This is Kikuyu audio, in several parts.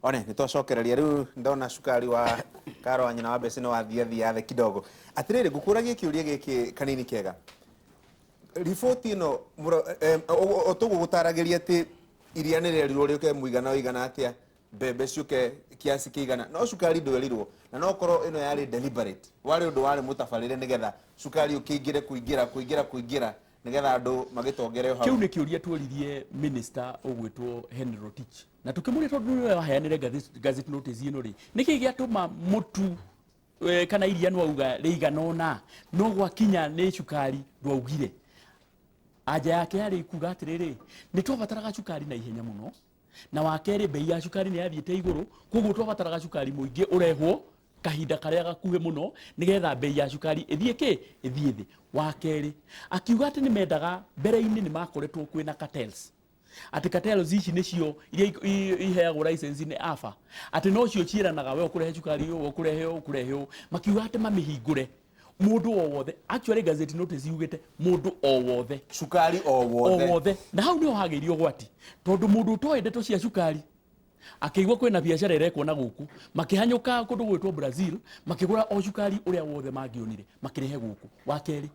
One nĩ twacokereria rĩu, ndona cukari wa karo wa nyina wa mbeci nĩ wathia thia thĩ kidogo. Atĩrĩrĩ, ngũkũragia kĩũria gĩkĩ kanini kega. Riboti ĩno tũguo gũtaragĩria atĩ iria nĩ rĩerirwo rĩũke mũigana ũigana atĩa, mbembe ciũke kiasi kĩigana, no cukari ndwerirwo, na no korwo ĩno yarĩ deliberate, warĩ ũndũ warĩ mũtabarĩre nĩgetha cukari ũkĩingĩre kũingĩra kũingĩra kũingĩra nĩgetha andũ magĩtongere o hau. Kĩu nĩ kĩũria tuoririe minister ũgwĩtwo Henry Rotich, na tũkĩmũria, tondũ nĩwe waheanire gazette notice ĩno rĩ, nĩkĩ gĩatũma mũtu kana iria nwauga rĩigana ũna, no gwakinya nĩ cukari ndwaugire? Anja yake yarĩ kuga atĩrĩrĩ, nĩ twabataraga cukari na ihenya mũno, na wa kerĩ, bei ya cukari nĩ yathiĩte igũrũ, koguo twabataraga cukari mũingĩ ũrehwo kahinda karĩa gakuhĩ mũno nĩgetha bei ya cukari ĩthiĩ kĩ ĩthiĩ thĩ. Wa kerĩ, akiuga atĩ nĩ mendaga, mbere-inĩ nĩ makoretwo kwĩna cartels, atĩ cartels ici nĩcio iria iheagwo license nĩ AFA, atĩ nocio ciĩranaga, we ũkũrehe cukari ũyũ, ũkũrehe ũũ, ũkũrehe ũũ. Makiuga atĩ mamĩhingũre mũndũ o wothe. Actually, gazette notice yugĩte mũndũ o wothe. Cukari o o wothe. Wothe. Na hau niho hagĩire ũgwati, tondũ mũndũ ũtoĩ ndeto cia cukari akĩigua kwĩna biacara ĩrekwo na gũkũ, makĩhanyũka kũndũ gwĩtwo Brazil, makĩgũra o cukari ũrĩa wothe mangĩonire, makĩrehe gũkũ. Wa kerĩ,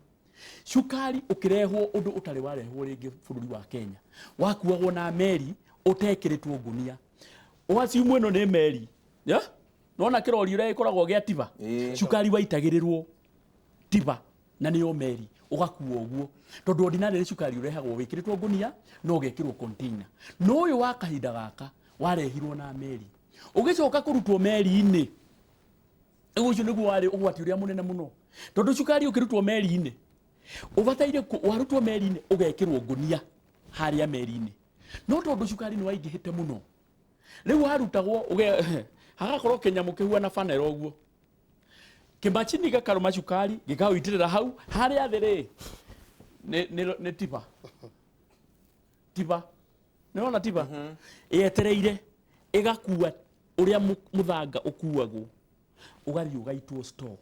cukari ũkĩrehwo ũndũ ũtarĩ warehwo rĩngĩ bũrũri wa Kenya, wakuagwo na meri ũtekĩrĩtwo ngũnia. Ũgaciumwo ĩno nĩ meri, yeah? Nona kĩrori ũrĩa ĩkoragwo gĩa tiba. Cukari waitagĩrĩrwo tiba na nĩyo meri, ũgakuo ũguo, tondũ ordinary nĩ cukari ũrehagwo wĩkĩrĩtwo ngũnia na ũgekĩrwo container, no ũyũ wa kahinda gaka warehirwo na meri, ũgĩcoka kũrutwo meri-inĩ. Rĩu ũcio nĩguo warĩ ũgwati ũrĩa mũnene mũno, tondũ cukari ũkĩrutwo meri-inĩ ũbataire warutwo meri-inĩ ũgekĩrwo ngũnia harĩa meri-inĩ, no tondũ cukari nĩ waingĩhĩte mũno, rĩu warutagwo hagakorwo kĩnyamũ kĩhuana fanero ũguo, kĩmacini gakarũma cukari gĩkaũitĩrĩra hau harĩa thĩ rĩ, nĩ tiba. Tiba nĩwona tiba yetereire ĩgakua ũrĩa mũthanga ũkuagwo, ũgathiĩ ũgaitwo store.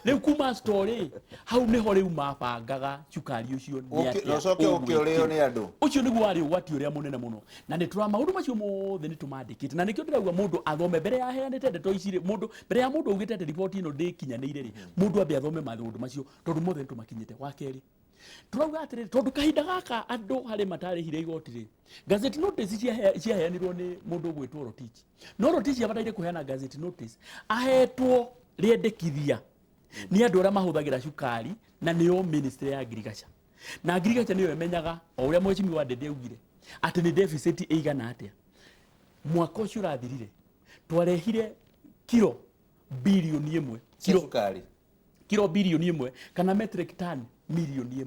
Rĩu kuma store rĩ, hau nĩho rĩu mabangaga cukari ũcio nĩ na atĩa ũcoke ũkĩũrĩo ũgwĩkĩrwo. Nĩ andũ. Ũcio nĩguo warĩ ũgwati ũrĩa mũnene mũno, na nĩ tũra maũndũ macio mothe nĩ tũmandĩkĩte, na nĩkĩo ndĩrauga mũndũ athome mbere ya aheanĩte ndeto ici rĩ, mũndũ mbere ya mũndũ augĩte atĩ riboti ĩno ndĩkinyanĩire rĩ, mũndũ ambe athome maũndũ macio, tondũ mothe nĩ tũmakinyĩte. Wa kerĩ, tũrauga atĩrĩrĩ, tondũ kahinda gaka andũ harĩ matarĩhire igoti rĩ, gazette notice ciaheanirwo nĩ mũndũ ũgwĩtwo Rotich, no Rotich abataire kũheana gazette notice ahetwo rĩendekithia nĩ andũ arĩa mahũthagĩra cukari, na nĩo ministry ya agriculture, na agriculture nĩyo ĩmenyaga, o ũrĩa mheshimiwa Ndede augire, atĩ nĩ deficit ĩigana atĩa. Mwaka ũcio ũrathirire twarehire kiro 1 birioni cia kiro cukari. Kiro 1 birioni kana metric ton 1 mirioni,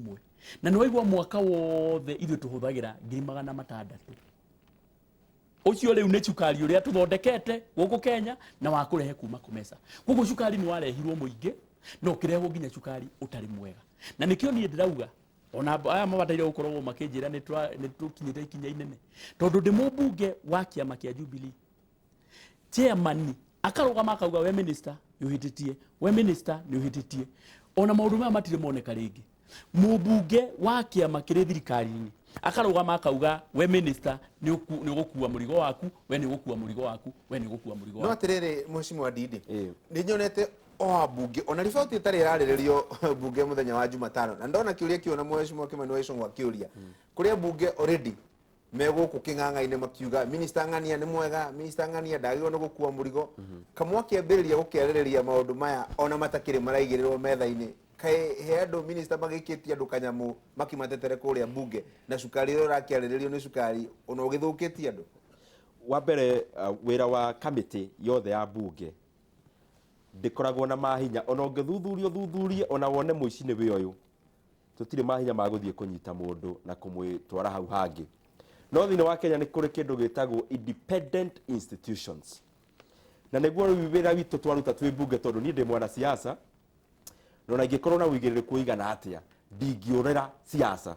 na nĩ waigua mwaka wothe ithuĩ tũhũthagĩra 600,000. Ũcio rĩu nĩ cukari ũrĩa tũthondekete gũkũ Kenya na wa kũrehe kuma Comesa. Koguo cukari nĩ warehirwo mũingĩ, na ũkĩrehwo nginya cukari ũtarĩ mwega, na nĩkĩo niĩ ndĩrauga ona aya mabataire gũkoragwo makĩnjĩra nĩ tũkinyĩte ikinya inene, tondũ ndĩ mũmbunge wa kĩama kĩa Jubilee, chairman akarũgama akauga, "We minister nĩ ũhĩtĩtie, we minister nĩ ũhĩtĩtie." Ona maũndũ maya matirĩ moneka rĩngĩ. Mũmbunge wa kĩama kĩrĩ thirikari-inĩ akarũgama akauga, "We minister nĩ ũgũkua mũrigo waku, we nĩ ũgũkua mũrigo waku, we nĩ ũgũkua mũrigo No waku." Atĩrĩrĩ, mheshimiwa Ndindi, nĩ nyonete o ambunge ona riboti ĩtarĩ ĩrarĩrĩrio mbunge mũthenya wa Jumatano, na ndona kĩũria kĩu na mheshimiwa Kimani wa Ichung'wa akĩũria kũrĩ ambunge already me gũkũ kĩng'ang'a-inĩ makiuga minister ng'ania nĩ mwega, minister ng'ania ndagĩrĩirwo nĩ gũkua mũrigo. Kamwe akĩambĩrĩria gũkĩarĩrĩria maũndũ maya ona matakĩrĩ maraigĩrĩrwo metha-inĩ, kaĩ he andũ minister magĩkĩtie andũ kanyamũ makimatetere kũrĩa mbunge, na cukari ũrĩa ũrakĩarĩrĩrio nĩ cukari ona ũgĩthũkĩtie andũ? Wa mbere, wĩra wa kamĩtĩ yothe ya mbunge ndĩkoragwo na mahinya. Ona ũngĩthuthuria ũthuthurie, ona wone mũici nĩ wĩ ũyũ, tũtirĩ mahinya ma gũthiĩ kũnyita mũndũ na kũmwĩtwara hau hangĩ. No thĩinĩ wa Kenya nĩ kũrĩ kĩndũ gĩtagwo independent institutions, na nĩguo rĩu wĩra witũ twaruta twĩ mbunge, tondũ niĩ ndĩ mwanasiasa, na ona ingĩkorwo na ũigĩrĩrĩku ũigana atĩa, ndingĩũrĩra siasa.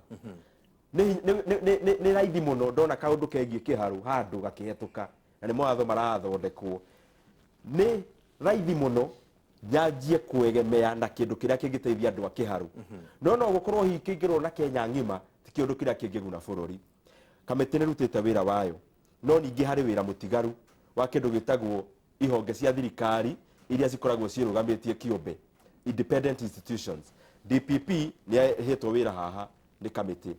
Nĩ raithi mũno ndona kaũndũ kegiĩ kĩharũ handũ gakĩhetũka na nĩ mawatho marathondekwo, nĩ raithi mũno nyanjie kwegemea na kĩndũ kĩrĩa kĩngĩteithia andũ a kĩharũ, no no gũkorwo hihi kĩngĩrwo na Kenya ng'ima ti kĩũndũ kĩrĩa kĩngĩguna bũrũri. Kamĩtĩ nĩ rutĩte wĩra wayo, no ningĩ harĩ wĩra mũtigaru Wa kĩndũ gĩtagwo ihonge cia thirikari iria cikoragwo ciĩrũgamĩtie kĩũmbe, independent institutions. DPP nĩ ahetwo wĩra haha nĩ kamĩtĩ,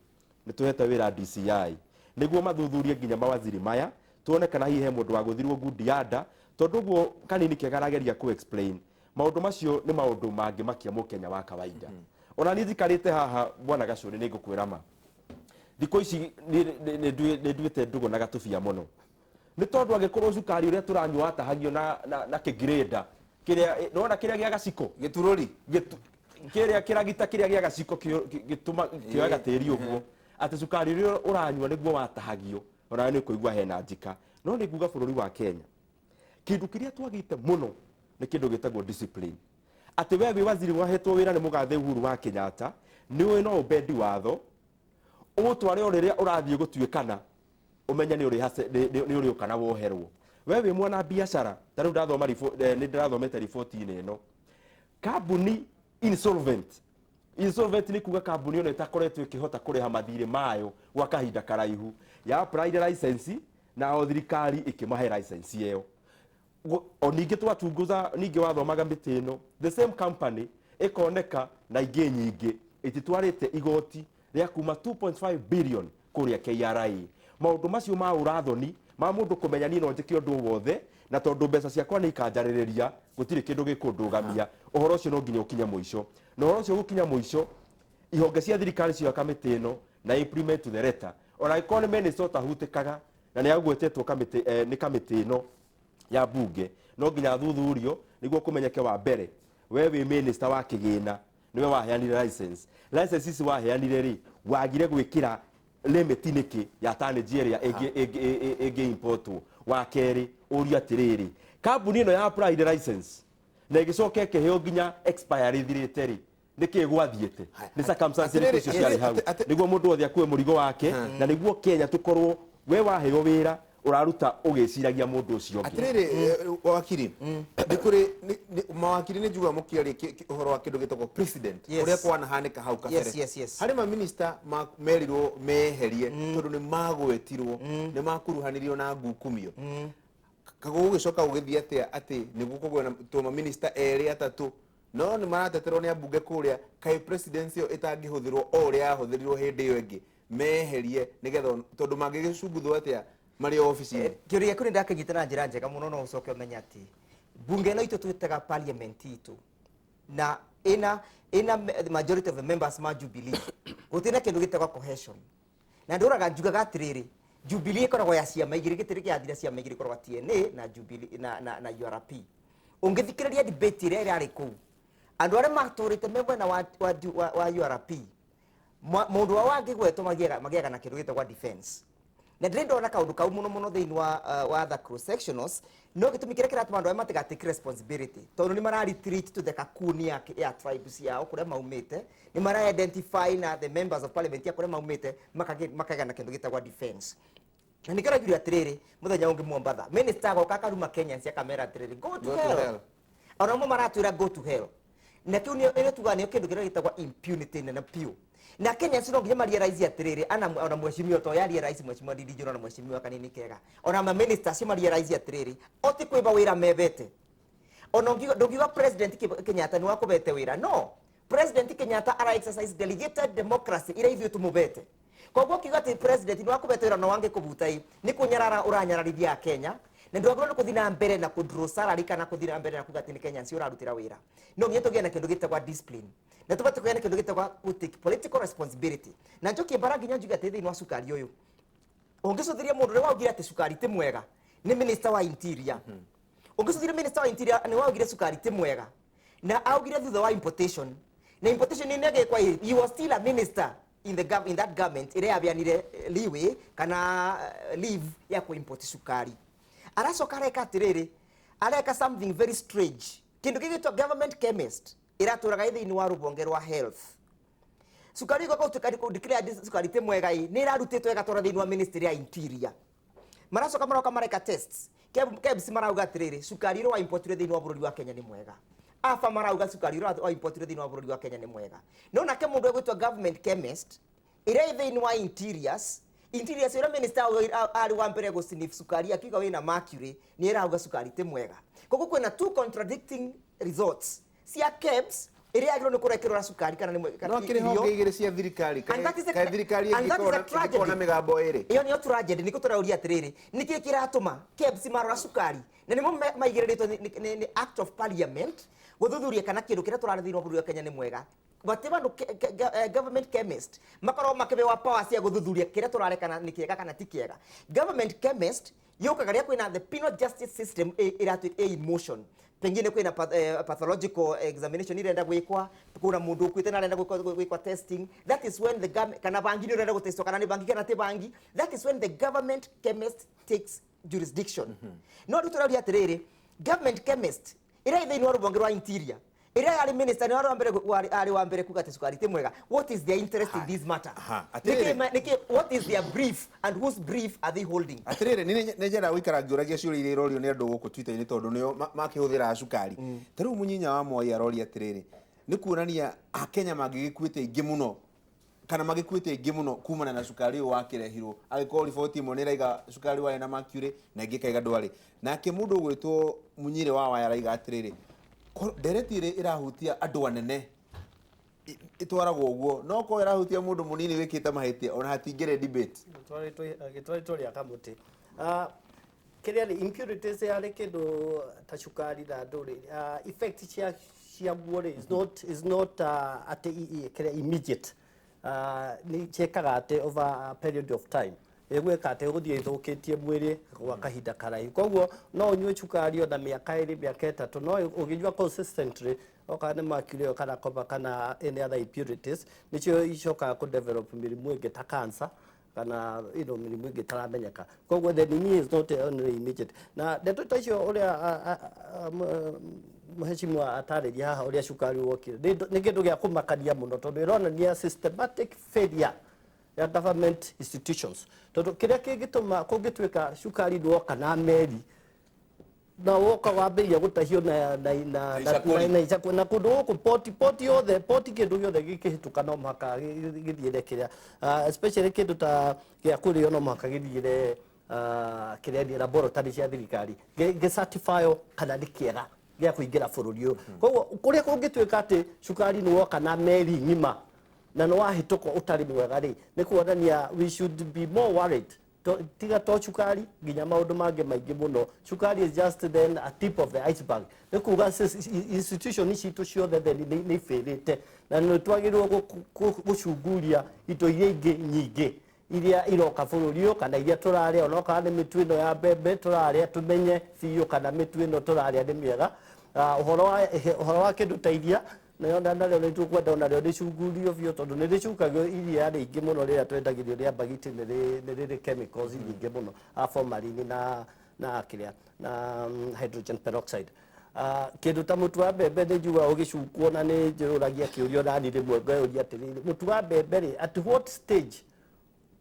nĩ tũhete wĩra DCI nĩguo mathuthurie nginya mawaziri maya, tuone kana hihi he mũndũ wagũthirwo ngundi ya nda, tondũ ũguo kanini kega arageria ku explain maũndũ macio nĩ maũndũ mangĩmakia mũkenya wa kawaida. Ona niĩ njikarĩte haha, bwana Gacũrĩ, nĩ ngũkwĩra ma, thikũ ici nĩ nduĩte ndũgũ na gatubia mũno, nĩ tondũ angĩkorwo cukari ũrĩa tũranyua watahagio na kĩngirĩnda kĩrĩa nĩwona kĩrĩa gĩa gaciko. Gĩturũri. Kĩrĩa kĩragita kĩrĩa gĩa gaciko gĩtũma kĩoyaga tĩri ũguo, atĩ cukari ũrĩa ũranyua nĩguo watahagio, onawe nĩ ũkũigua hena njika. No nĩ nguga bũrũri wa Kenya kĩndũ kĩrĩa twagĩte mũno nĩ kĩndũ gĩtagwo discipline, atĩ we wĩ waziri wahetwo wĩra nĩ mũgathe Uhuru wa Kenyatta, nĩ ũĩ no ũbendi watho ũgũtware o rĩrĩa ũrathiĩ gũtuĩkana, ũmenye nĩ nĩ ũrĩũka na woherwo. We wĩ mwana biacara, ta rĩu ndathoma nĩ ndĩrathomete riboti-inĩ ĩno, kambuni insolvent. Insolvent nĩ kuga kambuni ĩno ĩtakoretwo ĩkĩhota kũrĩha mathirĩ mayo gwa kahinda karaihu, ya applied license na o thirikari ĩkĩmahe license ĩyo. O ningĩ twachunguza, ningĩ wathomaga mĩtĩ ĩno, the same company ĩkoneka na ingĩ nyingĩ ĩtitwarĩte igoti rĩa kuma 2.5 billion kũrĩa KRA. Maũndũ macio ma ũrathoni ma mũndũ kũmenya niĩ no njĩke ũndũ o wothe, na tondũ mbeca ciakwa nĩ ikanjarĩrĩria, gũtirĩ kĩndũ gĩkũndũgamia, ũhoro ũcio no nginya ũkinye mũico. Na ũhoro ũcio gũkinya mũico, ihonge cia thirikari cioya kamĩtĩ ĩno na implement to the letter, ona angĩkorwo nĩ minister ũtahutĩkaga na nĩ agwetetwo kamĩtĩ, nĩ kamĩtĩ ĩno ya bunge, no nginya athuthurio nĩguo kũmenyeke. Wa mbere, we wĩ minister wa kĩgĩna, nĩwe waheanire license. License ici waheanire rĩ, wagire gwĩkĩra limit nĩkĩ ya tonnage ĩrĩa ĩngĩ importwo? Wa kerĩ, ũrio atĩrĩrĩ, kambuni ĩno ya applied license na ĩgĩcoka ĩkĩheo nginya expiry ĩthirĩte rĩ, nĩkĩ gwathiĩte? Nĩ circumstances irĩkũ icio ciarĩ hau nĩguo mũndũ wothe akue mũrigo wake, na nĩguo Kenya tũkorwo we waheo wĩra ũraruta ũgĩciragia mũndũ ũcio ũngĩ? Atirĩrĩ, wakiri, nĩ kũrĩ mawakiri nĩ njugaga mũkĩaria ũhoro wa kĩndũ gĩtagwo president ũrĩa kwanahanĩka hau kabere. Yes. Harĩ maminista merirwo meherie tondũ nĩ magwetirwo nĩ makuruhanirio na ngukumio. Kagũgĩcoka gũgĩthiĩ atĩa atĩ nĩguo kũgĩe na tũmaminista erĩ atatũ no nĩ marateterwo nĩ ambunge kũrĩa? Kaĩ presidency ĩyo ĩtangĩhũthĩrwo o ũrĩa yahũthĩrirwo hĩndĩ ĩyo ĩngĩ, meherie nĩgetha tondũ mangĩgĩcunguthwo atĩa marĩ o obici-inĩ? Kĩũria gĩaku nĩ ndakĩnyita na njĩra njega mũno. No ũcoke ũmenye atĩ bunge ĩno itũ twĩtaga parliament itũ na ĩna majority of the members ma Jubilee, gũtirĩ na kĩndũ gĩtagwo cohesion. Na ndũraga njugaga atĩrĩrĩ, Jubilee ĩkoragwo ya ciama igĩrĩ, gĩtĩrĩ kĩathira ciama igĩrĩ, ĩkoragwo TNA na Jubilee na URP. Ũngĩthikĩrĩria debate ĩrĩa ĩrarĩ kũu, andũ arĩa matũrĩte me mwena wa URP, mũndũ wao angĩgwetwo magĩaga na kĩndũ gĩtagwo defense. Na ndĩrĩ ndona kaũndũ kau mũno mũno thĩinĩ wa the cross sectionals. No gĩtũmi kĩrĩa kĩratũma andũ aya matiga take responsibility, tondũ nĩ mara retreat to the cocoon ya tribe ciao kũrĩa maumĩte, nĩ mara identify na the members of parliament ya kũrĩa maumĩte, makagĩa na kĩndũ gĩtagwo defense. Na nĩkĩo raigire atĩrĩrĩ, mũthenya ũngĩ Mombatha minister agoka akaruma Kenyans, akamera atĩrĩrĩ, "Go to Go to hell." hell. Ona mo maratwĩra "Go to hell", na kĩu nĩo tugaga nĩo kĩndũ kĩrĩa gĩtagwo impunity nene piũ. Na Kenyans no nginya marealize atĩrĩrĩ, ana ona mheshimiwa to ya realize, mheshimiwa Ndindi Nyoro na mheshimiwa Kanini Kega, ona ma minister acio marealize atĩrĩrĩ, o ti kwĩba wĩra mebete. Ona ndũngiuga President Kenyatta nĩ wakũbete wĩra. No President Kenyatta ara exercise delegated democracy ĩrĩa ithuĩ tũmũbete. Koguo kiuga atĩ president nĩ wakũbete wĩra no wange kũbuta ĩ nĩ kũnyarara ũranyararithia Kenya, na ndwagĩrĩirwo nĩ kũthiĩ na mbere na kũ salary kana kũthiĩ na mbere na kuga atĩ nĩ Kenyans ũrarutĩra wĩra. No nginya tũgĩe na kĩndũ gĩtagwo discipline, na tũbatiĩ kũgĩa na kĩndũ gĩtagwo gũ take political responsibility. Na njokie mbara nginya njuge atĩ thĩinĩ wa cukari ũyũ, ũngĩcũthĩria mũndũ ũrĩa waugire atĩ cukari ti mwega nĩ minister wa interior. Ũngĩcũthĩria minister wa interior nĩ waugire cukari ti mwega, na augire thutha wa importation, na importation nĩ ĩgĩkwa, he was still a minister in that government ĩrĩa yabeanire leeway kana leave ya kũ-import cukari. Aracoka areka atĩrĩrĩ, areka something very strange. Kĩndũ gĩgĩtwo government chemist ĩratũraga thĩinĩ wa rũhonge rwa health. Cukari ũgoka ũtuĩka declare cukari ti mwega ĩ, nĩ ĩrarutĩtwo ĩgatwara thĩinĩ wa ministry ya interior. Maracoka maroka mareka tests. KEBS marauga atĩrĩrĩ, cukari ũrĩa wa importire thĩinĩ wa bũrũri wa Kenya nĩ mwega. AFA marauga cukari ũrĩa wa importire thĩinĩ wa bũrũri wa Kenya nĩ mwega. No nake mũndũ egwĩtwo government chemist ĩrĩa ĩ thĩinĩ wa interiors Interior cio minister arĩ wa mbere gũ sniff cukari akiuga wĩna mercury, nĩ ĩrauga cukari ti mwega. Koguo kwĩna two contradicting results cia KEBS ĩrĩa yagĩrĩirwo nĩ kũrekĩrora cukari kana nĩ mwega. No kĩrĩ honge igĩrĩ cia thirikari. And that is a- Kaĩ thirikari and that is a ĩngĩkorwo tragedy. na mĩgambo ĩrĩ? Ĩyo nĩyo tragedy. Nĩkĩo tũrauria atĩrĩrĩ, nĩkĩĩ kĩratũma KEBS marora cukari na nĩmo maigĩrĩrĩtwo nĩ act of parliament gũthuthuria kana kĩndũ kĩrĩa tũrarĩa thĩinĩ wa bũrũri wa Kenya nĩ mwega. Gũtirĩ bandũ government chemist makorwo makĩbewa power cia gũthuthuria kĩrĩa tũrarĩa kana nĩ kĩega kana ti kĩega. Government chemist yũkaga rĩrĩa kwĩna the penal justice system ĩratuĩka ĩ emotion, pengine kwĩna pathological examination irenda gwĩkwa, kuna mũndũ ũkuĩte na arenda gwĩkwa testing. That is when the government, kana bangi nĩ ũrenda gũtestwo kana nĩ bangi kana ti bangi, that is when the government chemist takes jurisdiction. No rĩu tũrauria atĩrĩrĩ, government chemist ĩrĩa ĩ thĩinĩ wa rũhonge rwa interior, ĩrĩa yarĩ minister nĩ arĩ wa mbere arĩ wa mbere kuga atĩ cukari ti mwega, what is their interest in this matter? Aha, atĩrĩrĩ. Nĩkĩ, what is their brief and whose brief are they holding? Atĩrĩrĩ, nĩ nyendaga gũikara ngĩũragia ciũria iria irorio nĩ andũ gũkũ Twitter-inĩ tondũ nĩo makĩhũthĩraga cukari. Ta rĩu mũnyinya wa Mwai aroria atĩrĩrĩ, nĩ kuonania akenya mangĩgĩkuĩte aingĩ mũno kana magĩkuĩte aingĩ mũno kumana na cukari ũyũ wakĩrehirwo, angĩkorwo riboti ĩmwe nĩ ĩraiga cukari warĩ na mercury na ĩngĩ ĩkaiga ndwarĩ. Nake mũndũ ũgwĩtwo Mũnyire wa Waya araiga atĩrĩrĩ, ndereti ĩrĩ ĩrahutia andũ anene ĩtwaragwo ũguo, no korwo ĩrahutia mũndũ mũnini wĩkĩte mahĩtia ona hatingĩrĩ debate. Gĩtwarĩtwo rĩa kamũtĩ. Kĩrĩa rĩ impurities yarĩ kĩndũ ta cukari na ndũrĩ effect ciaguo rĩ is not atĩ kĩrĩa immediate, nĩ ciĩkaga atĩ over a period of time, ĩgwĩka atĩ gũthiĩ ĩthũkĩtie mwĩrĩ gwa kahinda karaihu. Koguo no ũnyue cukari ona mĩaka 2, mĩaka 3, no ũngĩnyua consistently, okorwo nĩ mercury ĩyo kana copper kana any other impurities, nĩcio icokaga kũ develop mĩrimũ ĩngĩ ta cancer kana mĩrimũ ĩngĩ ĩtaramenyeka. Koguo the nini is not only immediate. Na ndeto ta icio ũrĩa mũhecimiwa atarĩria haha ũrĩa cukari wokire nĩ kĩndũ gĩa kũmakania mũno tondũ ĩronania systematic failure ya government institutions, tondũ kĩrĩa kĩngĩtũma kũngĩtuĩka cukari nĩwoka na meri na woka wambĩrĩria gũtahio na icakũri. Na icakũri na kũndũ gũkũ poti yothe, poti kĩndũ gĩothe gĩkĩhĩtũka no mũhaka gĩthiĩre kĩrĩa, especially kĩndũ ta gĩa kũrĩo, no mũhaka gĩthiĩre kĩrĩa nĩ laboratory cia thirikari gĩ certify kana nĩ kĩega gĩa kũingĩra bũrũri ũyũ. Koguo kũrĩa kũngĩtuĩka atĩ cukari nĩ woka na meri ng'ima na nĩ wahĩtũka ũtarĩ mwega rĩ, nĩ kuonania we should be more worried. Tiga to cukari, nginya maũndũ mangĩ maingĩ mũno. Cukari is just then a tip of the iceberg. Nĩ kuga institution citũ ciothe then nĩ ibĩrĩte na nĩ twagĩrĩirwo gũcunguria indo iria ingĩ nyingĩ iria iroka bũrũri ũyũ kana iria tũrarĩa, onokorwo nĩ mĩtu ĩno ya mbembe tũrarĩa, tũmenye biũ kana mĩtu ĩno tũrarĩa nĩ mĩega. Ũhoro wa kĩndũ ta iria nayo narĩo nĩ tũkwenda onarĩo rĩcungurio biũ tondũ nĩ rĩcukagio iria rĩingĩ mũno rĩrĩa twendagĩrio rĩa mbagiti nĩ rĩrĩ chemicals nyingĩ mũno, formalin na kĩrĩa na hydrogen peroxide. Kĩndũ ta mũtu wa mbembe nĩ njugaga ũgĩcukwo na nĩ njũragia kĩũria nani rĩmwe ngeyũria atĩrĩrĩ, mũtu wa mbembe rĩ, at what stage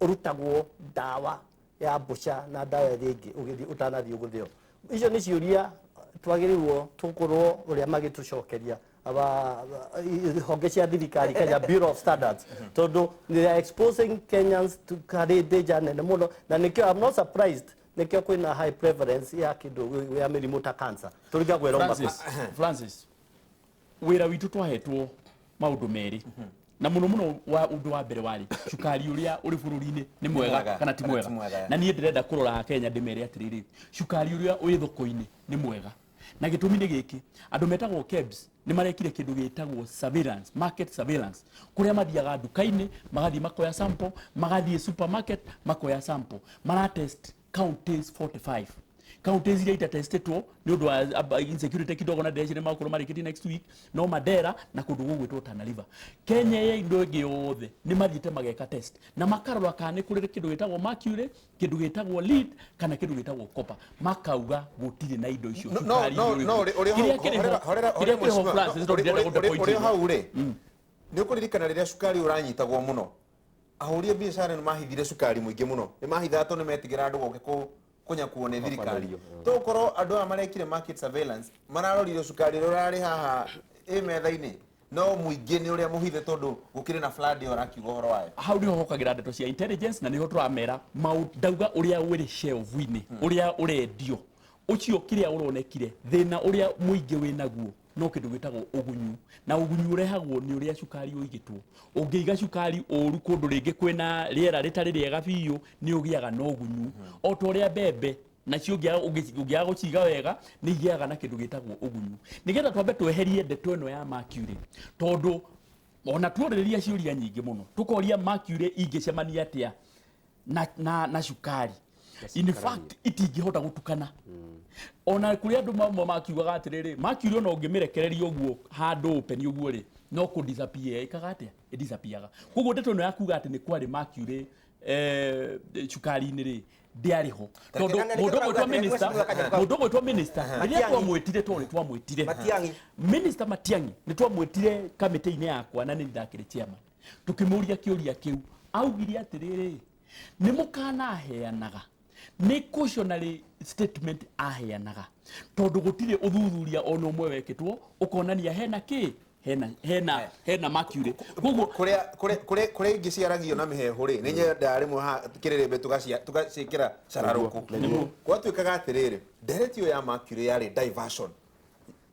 ũrutagwo ndawa ya mbũca na ndawa ĩrĩa ĩngĩ ũgĩthiĩ ũtanathiĩ gũthĩo? Icio nĩ ciũria twagĩrĩirwo tũkorwo ũrĩa magĩtũcokeria aba honge cia thirikari, Kenya Bureau of Standards, tondũ they are exposing Kenyans to harĩ danger nene mũno. Na nĩkĩo I'm not surprised nĩkĩo kwĩna high prevalence ya kĩndũ ya mĩrimũ ta cancer tũrigagwo ĩrauma kũ. Francis, Francis, wĩra witũ twahetwo maũndũ merĩ na mũno mũno wa ũndũ wa mbere warĩ cukari ũrĩa ũrĩ bũrũri-inĩ nĩ mwega mwega, kana ti kana ti mwega. mwega. Na niĩ ndĩrenda kũrora Kenya ndĩmere atĩrĩrĩ, cukari ũrĩa wĩ thoko-inĩ nĩ mwega, na gĩtũmi nĩ gĩkĩ: andũ metagwo KEBS nĩ marekire kĩndũ gĩtagwo surveillance, market surveillance, kũrĩa mathiaga nduka-inĩ magathiĩ makoya sample, magathiĩ supermarket makoya sample, maratest counties 45, counties iria itatestetwo nĩ ũndũ wa insecurity kidogo na ndeci nĩ magũkorwo marĩkĩtie next week, no Mandera na kũndũ gũgwĩtwo Tana River. Kenya ya indo ĩngĩ yothe nĩ mathiĩte mageka test na makarora kana nĩ kũrĩ kĩndũ gĩtagwo mercury, kĩndũ gĩtagwo lead kana kĩndũ gĩtagwo copper, makauga gũtirĩ na indo icio No, no, cukari no, ũrĩ no, ho. ũrĩ hau, Kĩrĩa kĩrĩ ho- horera, kĩrĩa horera, kĩrĩ ho, mheshimiwa, Francis, tondũ ndĩrenda gũte point ũrĩ ĩno. hau rĩ, nĩ ũkũririkana rĩrĩa cukari ũranyitagwo mũno, ahũri a biacara nĩ mahithire cukari mũingĩ mũno, nĩ mahithaga tondũ nĩ metigĩra andũ goke kũnyakuo nĩ thirikari. Tũgũkorwo andũ aya marekire market surveillance mararorire cukari ũrĩa ũrarĩ haha ĩ metha-inĩ. No mũingĩ nĩ ũrĩa mũhithe tondũ gũkĩrĩ na flood ĩyo ũrakiuga ũhoro wayo. Hau niho hokagira ndeto cia intelligence na niho turamera ndauga uria wiri shelf-inĩ, uria urendio ucio kiria uronekire thina uria muingi winaguo no kindu gitagwo ugunyu, na ugunyu urehagwo ni uria cukari uigitwo. Ungiiga cukari uru kundu ringi kwina riera ritari riega biu, ni ugiaga na ugunyu. O ta uria mbembe nacio ũngĩaga gũciga wega nĩ igĩaga na kĩndũ gĩtagwo ũgunyu. Nĩgetha twambe tweherie ndeto ĩno ya mercury, tondũ ona tuorĩrĩria ciũria nyingĩ mũno tũkoria mercury ingĩcemania atĩa na cukari. In fact itingĩhota gũtukana. Ona kũrĩ andũ mamwe makiugaga atĩrĩrĩ, mercury ona ũngĩmĩrekereria ũguo handũ open ũguo rĩ, no kũ disappear ĩkaga atĩa, ĩdisappearaga. Koguo ndeto ĩno ya kuga atĩ nĩ kwarĩ mercury cukari-inĩ rĩ, ndĩarĩ ho. Tondũ mũndũ ũgwĩtwo minister, mũndũ ũgwĩtwo minister, rĩrĩa twamwĩtire, tondũ twamwĩtire Matiang'i. Minister Matiang'i, nĩ twamwĩtire kamĩtĩ-inĩ yakwa na nĩ ndakĩrĩ chairman, tũkĩmũria kĩũria kĩu, augire atĩrĩrĩ, nĩ mũkanaheanaga, nĩ cautionary statement aheanaga, tondũ gũtirĩ ũthuthuria ona ũmwe wekĩtwo ũkonania hena kĩ, hena mercury. Koguo Kũrĩa ingĩ ciaragio na mĩheehũ rĩ, nĩ nyendaga rĩmwe kĩrĩrĩmbĩ tũgaciĩkĩra cararũkũ. Gwatuĩkaga atĩrĩrĩ, ndereti ĩyo ya mercury yarĩ diversion,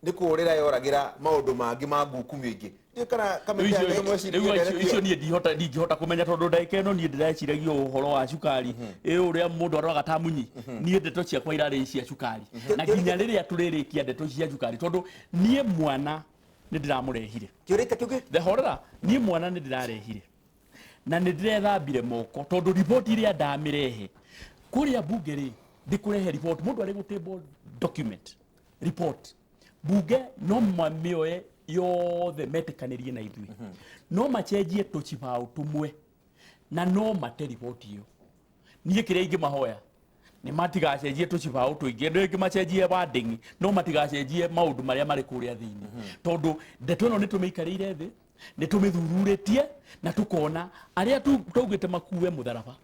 nĩ kũũrĩra yoragĩra maũndũ mangĩ ma ngukumio ingĩ. Ndiũĩ kana kamĩtĩ ya nĩ mwecirie ndereti icio ĩyo. Niĩ ndingĩhota kũmenya tondũ ndagĩka ĩno niĩ ndĩreciragia ũhoro wa cukari. Ĩ ũrĩa mũndũ aroraga ta munyi. Niĩ ndeto ciakwa irarĩ cia cukari. Na nginya rĩrĩa tũrĩrĩkia ndeto cia cukari, tondũ niĩ mwana nĩ ndĩramũrehire. Kĩũrĩte kĩu Thehorera, niĩ mwana nĩ ndĩrarehire. Na nĩ ndĩrethambire moko tondũ riboti ĩrĩa ndamĩrehe kũrĩa bunge rĩ, ndĩkũrehe report, mũndũ arĩ gũtable document report bunge no mamĩoe yothe metĩkanĩrie na ithuĩ, no macenjie tũcibaũ tũmwe na no mate riboti ĩyo. Niĩ kĩrĩa ingĩmahoya nĩ matigacenjie tũcibaũ tũingĩ, rĩngĩ macenjie wording, no matigacenjie maũndũ marĩa marĩ kũrĩa thĩinĩ, tondũ ndeto ĩno nĩ tũmĩikarĩire thĩ, nĩ tũmĩthuthurĩtie na tũkona arĩa twaugĩte makue mũtharaba,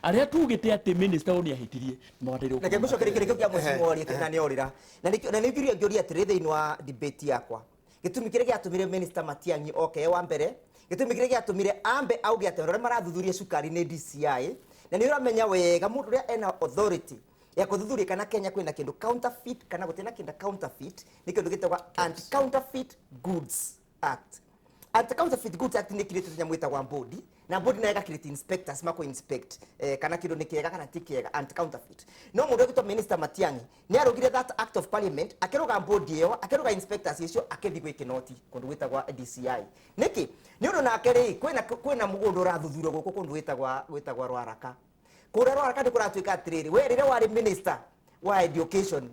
arĩa tugĩte atĩ minister ũyũ nĩ ahĩtirie, nĩ mabataire Reke gũkorwo ngũcokerie kĩrĩa kĩa mũciĩ worie na nĩ orĩra. Na nĩkĩo ngĩũria atĩrĩ thĩinĩ wa debate yakwa, gĩtũmi kĩrĩa gĩatũmire Minister Matiang'i oke wa mbere, gĩtũmi kĩrĩa gĩatũmire ambe auge atĩ arĩa marathuthuria cukari nĩ DCI, na nĩ ũramenya wega mũndũ ũrĩa ena authority ya kũthuthuria kana Kenya kwĩna kĩndũ counterfeit kana gũtirĩ na kĩndũ counterfeit, nĩ kĩndũ gĩtagwo Anti-Counterfeit Goods Act. Anti-Counterfeit Goods Act nĩ kirĩte nyamũ ĩtagwo bodi, na bodi nayo ĩgakirĩte inspectors mako inspect kana kĩndũ nĩ kĩega kana ti kĩega, anti-counterfeit. No mũndũ ũgĩtwo Minister Matiang'i nĩ arũgire that act of parliament, akĩrũga bodi ĩyo, akĩrũga inspectors icio, akĩthiĩ gwĩ kĩnoti kũndũ gwĩtagwa DCI. Nĩkĩ? Nĩ ũndũ nake rĩ, kwĩna mũgũnda ũrathuthurio gũkũ kũndũ gwĩtagwa Rwaraka. Kũrĩa Rwaraka nĩ kũratuĩka atĩrĩrĩ, we rĩrĩa warĩ minister wa education,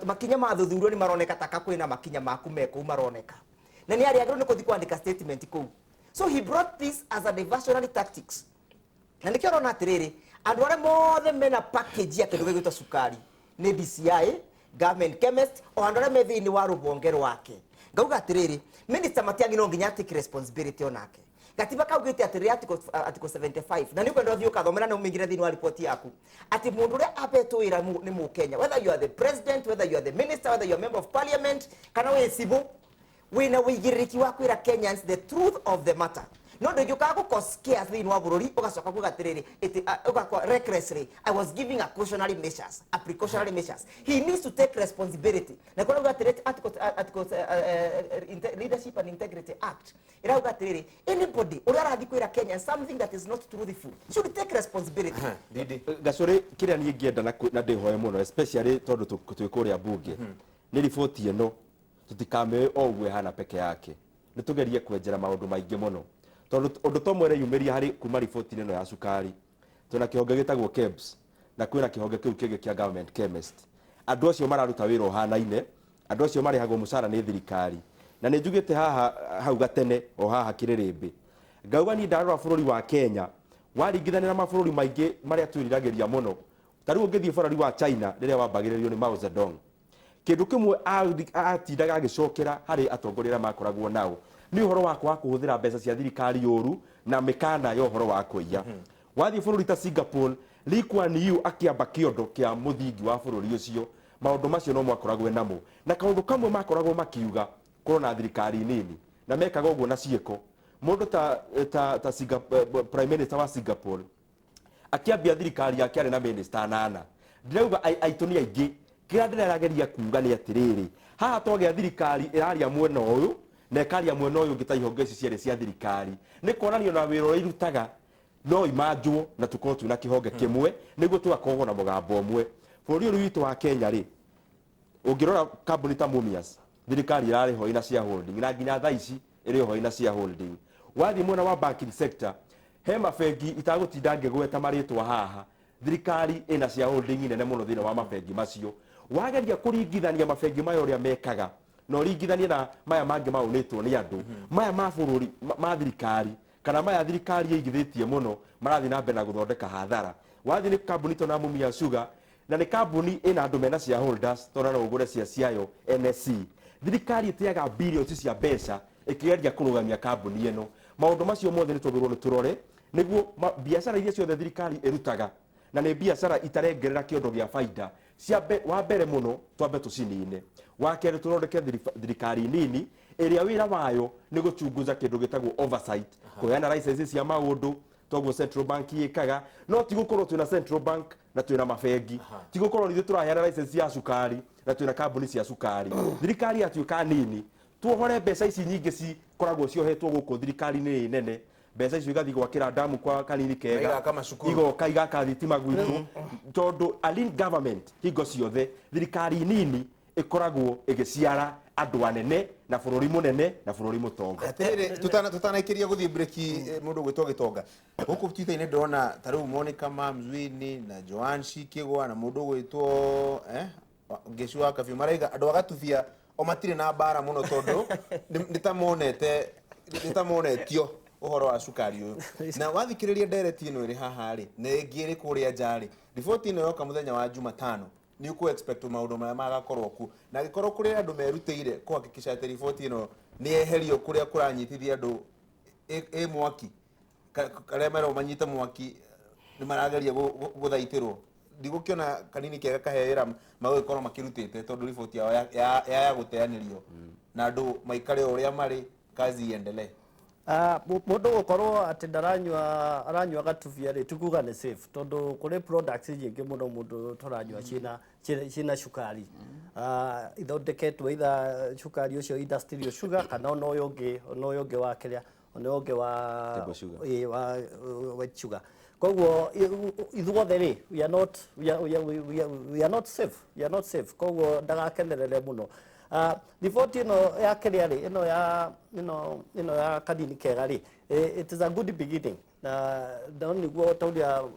makinya ma thuthurio nĩ maroneka taka kwĩna makinya maku me kũu maroneka, na nĩ arĩ agĩrĩirwo nĩ gũthiĩ kwandĩka statement kũu. So he brought this as a diversionary tactics. Na nĩkĩo ũrona atĩrĩrĩ, andũ arĩa mothe mena package ya kĩndũ gĩgwĩtwo cukari nĩ DCI, government chemist, o andũ arĩa me thĩinĩ wa rũhonge rwake. Ngauga atĩrĩrĩ, Minister Matiang'i no nginya take responsibility onake. Gatiba kaugĩte atĩrĩrĩ, article 75, na nĩ ũkwenda ũthiĩ ũkathomera na ũmĩingĩre thĩinĩ wa ripoti yaku, atĩ mũndũ ũrĩa apetwo wĩra nĩ Mũkenya, whether you are the president, whether you are the minister, whether you are member of parliament, kana wĩ civil, wĩna wĩigĩrĩrĩki wa kwĩra Kenyans the truth of the matter. No ndũngĩũkaga gũ cause chaos thĩinĩ wa bũrũri ũgacoka kuga atĩrĩrĩ, ũgakwa recklessly, I was giving a cautionary measures, a precautionary measures. He needs to take responsibility. Na kwa rauga atĩrĩrĩ, article, Leadership and Integrity Act ĩrauga atĩrĩrĩ, anybody ũrĩa arathiĩ kwĩra Kenya something that is not truthful should take responsibility. Didi. Gacũrĩ, kĩrĩa niĩ ingĩenda na ndĩhoe mũno, especially tondũ twĩ kũrĩa bunge, nĩ riboti ĩno tũtikamĩoe o ũguo ĩhana peke yake, nĩ tũgerie kwenjera maũndũ maingĩ mũno, tondũ ũndũ ta ũmwe ũreyumĩria harĩ kuma riboti-inĩ ĩno ya cukari, twĩna kĩhonge gĩtagwo KEBS na kwĩna kĩhonge kĩu kĩngĩ kĩa government chemist. Andũ acio mararuta wĩra ũhanaine, andũ acio marĩhagwo mũcara nĩ thirikari, na nĩ njugĩte haha hau gatene o haha kĩrĩrĩmbĩ, ngauga niĩ ndarora bũrũri wa Kenya waringithania na mabũrũri maingĩ marĩa twĩriragĩria mũno, ta rĩu ũngĩthiĩ bũrũri wa China rĩrĩa wambagĩrĩrio nĩ Mao Zedong, kĩndũ kĩmwe atindaga agĩcokera harĩ atongoria arĩa makoragwo nao nĩ ũhoro wa kwaga kũhũthĩra mbeca cia thirikari ũru na mĩkana ya ũhoro wa kũiya. Wathiĩ bũrũri ta Singapore, Lee Kuan Yew akĩamba kĩondo kĩa mũthingi wa bũrũri ũcio, maũndũ macio no makoragwo namo, na kaũndũ kamwe makoragwo makiuga Korwo na thirikari nini na mekaga ũguo na ciĩko. Mũndũ ta Prime Minister wa Singapore akĩambia thirikari yake arĩ na minister anana. Ndĩrauga aitũ nĩ aingĩ. Kĩrĩa ndĩrageria kuga nĩ atĩrĩrĩ, haha twagĩa thirikari ĩraria mwena ũyũ na ĩkaria mwena ũyũ ũngĩ ta ihonge ici cierĩ cia thirikari, nĩ kuonania na wĩra ũrĩa irutaga no imanjwo na tũkorwo twĩna kĩhonge kĩmwe nĩguo tũgakorwo na mũgambo ũmwe. Bũrũri ũyũ witũ wa Kenya rĩ, ũngĩrora kambuni ta Mumias, thirikari ĩrarĩ ho ina shareholding na nginya thaa ici ĩrĩ ho ina shareholding. Wathiĩ mwena wa banking sector, he mabengi itagũtinda ngĩgweta marĩtwa haha, thirikari ĩna shareholding nene mũno thĩinĩ wa mabengi macio. Wageria kũringithania mabengi maya ũrĩa mekaga na ũringithanie na maya mangĩ maũnĩtwo nĩ andũ maya ma bũrũri ma thirikari kana maya thirikari ĩigithĩtie mũno, marathiĩ na mbere na gũthondeka hathara. Wathiĩ nĩ kambuni tona Mumias Sugar, na nĩ kambuni ĩna andũ mena shareholders, tondũ no ũgũre cia ciayo NSC. Thirikari ĩteaga billions cia mbeca ĩkĩgeria kũrũgamia kambuni ĩno. Maũndũ macio mothe nĩ twagĩrĩirwo nĩ tũrore nĩguo biacara iria ciothe thirikari ĩrutaga na nĩ biacara itarengerera kĩondo gĩa baida ciambe, wa mbere mũno twambe tũcinine, wa kerĩ tũthondeke thirikari nini ĩrĩa wĩra wayo nĩ gũchunguza kĩndũ gĩtagwo oversight, kũheana license cia maũndũ toguo Central Bank ĩkaga. No ti gũkorwo twĩna Central Bank na twĩna mabengi, ti gũkorwo nithuĩ tũraheana license ya cukari na twĩna kambuni cia cukari. Thirikari yatuĩka nini, tuohore mbeca ici nyingĩ cikoragwo ciohetwo gũkũ thirikari-inĩ nene, mbeca icio igathiĩ gwakĩra ndamu kwa kanini kega, Igaka macukuru. Igoka igaka thitima gwitũ, tondũ a lean government hingo ciothe thirikari nini ĩkoragwo ĩgĩciara andũ anene na bũrũri mũnene na bũrũri mũtonga. Atiriri, tutanaikĩria gũthiĩ breki, mũndũ ũgwĩtwo Gĩtonga gũkũ Twitter-inĩ ndĩrona ta rĩu Monica Mamzwini na Joan Shikigwa na mũndũ ũgwĩtwo Ngĩci wa Kabiũ maraiga andũ agatubia o matirĩ na mbara mũno tondũ nĩ ta monetio ũhoro wa cukari ũyũ. Na wathikĩrĩria ndereti ĩno ĩrĩ haha rĩ, na ĩngĩ ĩrĩ kũrĩa nja rĩ, riboti ĩno yoka mũthenya wa Jumatano, nĩ ũkũ expect maũndũ marĩa magakorwo kuo, na angĩkorwo kũrĩ andũ merutĩire kũhakikisha atĩ riboti ĩno nĩ yeherio kũrĩa kũranyitithia andũ ĩ mwaki, arĩa merwo manyite mwaki nĩ marageria gũthaitĩrwo. Ndigũkĩona kanini kega kahe wĩra magũgĩkorwo makĩrutĩte, tondũ riboti yao ya gũteanĩrio na andũ maikare o ũrĩa marĩ, kazi iendelee. Mũndũ gũkorwo atĩ ndaranyua, aranyua gatubia rĩ, ti kuga nĩ safe, tondũ kũrĩ products nyingĩ mũno mũndũ tũranyua ciĩna cukari. Ithondeketwo either cukari ũcio industrial sugar kana ona ũyũ ũngĩ, ona ũyũ ũngĩ wa kĩrĩa, ona ũyũ ũngĩ wa Table sugar. Ĩĩ, wa white sugar. Koguo ithuothe rĩ, we are not, we are, we are, we are, we are not safe, we are not safe. Koguo ndagakenerere mũno. Riboti ĩno ya kĩrĩa rĩ, ĩno ya ĩno ya kanini kega rĩ, it is a good beginning, na no nĩguo ta ũrĩa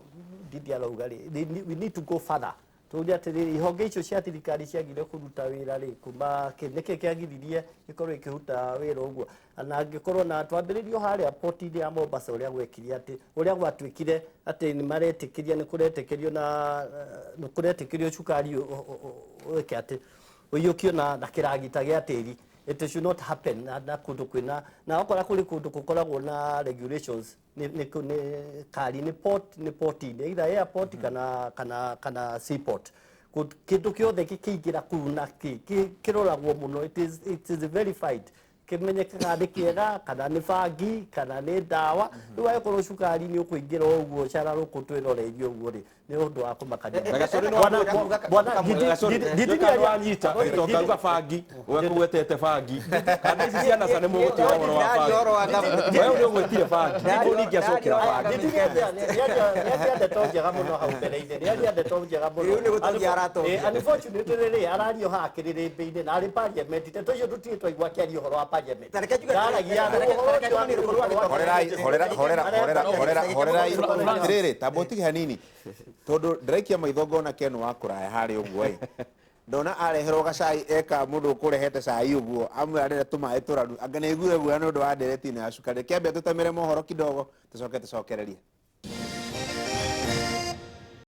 Ndindi arauga rĩ, we need to go further. Tuge atĩrĩrĩ, ihonge icio cia thirikari ciagire kũruta wĩra rĩ, kuma nĩkĩ kĩagiririe ikorwo ikĩruta wĩra ũguo? Na angĩkorwo na twambĩrĩrio harĩa port-inĩ ya Mombasa, ũrĩa gwekire atĩ ũrĩa gwatuĩkire atĩ nĩ maretĩkĩria, nĩ kũretĩkĩrio na nĩ kũretĩkĩrio cukari wĩke atĩ ũiyũkio na kĩragita gĩa tĩri. It should not happen na kũndũ kwĩna na okora kũrĩ kũndũ gũkoragwo na regulations, nĩ kari nĩ port, nĩ port-inĩ, either airport kana seaport. Kĩndũ kĩothe gĩkĩingĩra kũu na kĩroragwo mũno, it is verified, kĩmenyekaga nĩ kĩega kana nĩ bangi kana nĩ ndawa. Rĩu angĩkorwo cukari nĩ ũkũingĩra ũguo cararũkũ twĩroreirie ũguo rĩ, nĩ ũndũ wa kũmakania. Na Gacori nĩ Bwana- bwana, Gacori, Ndindi nĩ wanyita gĩtonga uga bangi ũgakũgwetete bangi kana ici ciana ca nĩ mũgũtiga ũhoro wa bangi, wewe nĩ ũgwetire bangi nĩguo ningĩacokera bangi. Ndindi nĩaria ndeto njega mũno hau mbere-inĩ, nĩaria ndeto njega mũno. Rĩu nĩ gũtongia aratongia. Unfortunately rĩ, arario haha kĩrĩrĩmbĩ-inĩ na arĩ parliament, ndeto icio tũtirĩ twaigua akĩaria ũhoro wa parliament. Ta reke njuge- Ndaragia ũhoro reke ũcio njuge wagĩrĩirwo gũkorwo Horerai, horera, horera, horera, horera, horerai. Atĩrĩrĩ, tamba ũtige hanini tondũ ndĩraikia maitho ngona Ken wa kũraya harĩa ũguo ĩ, ndona areherwo gacai eka mũndũ ũkũrehete cai ũguo amwe arenda tũmaĩ tũraru, anga nĩ aigue guoya nĩ ũndũ wa ndereti ĩno ya cukari. Kĩambe tũtamĩre mohoro kidogo tũcoke tũcokererie.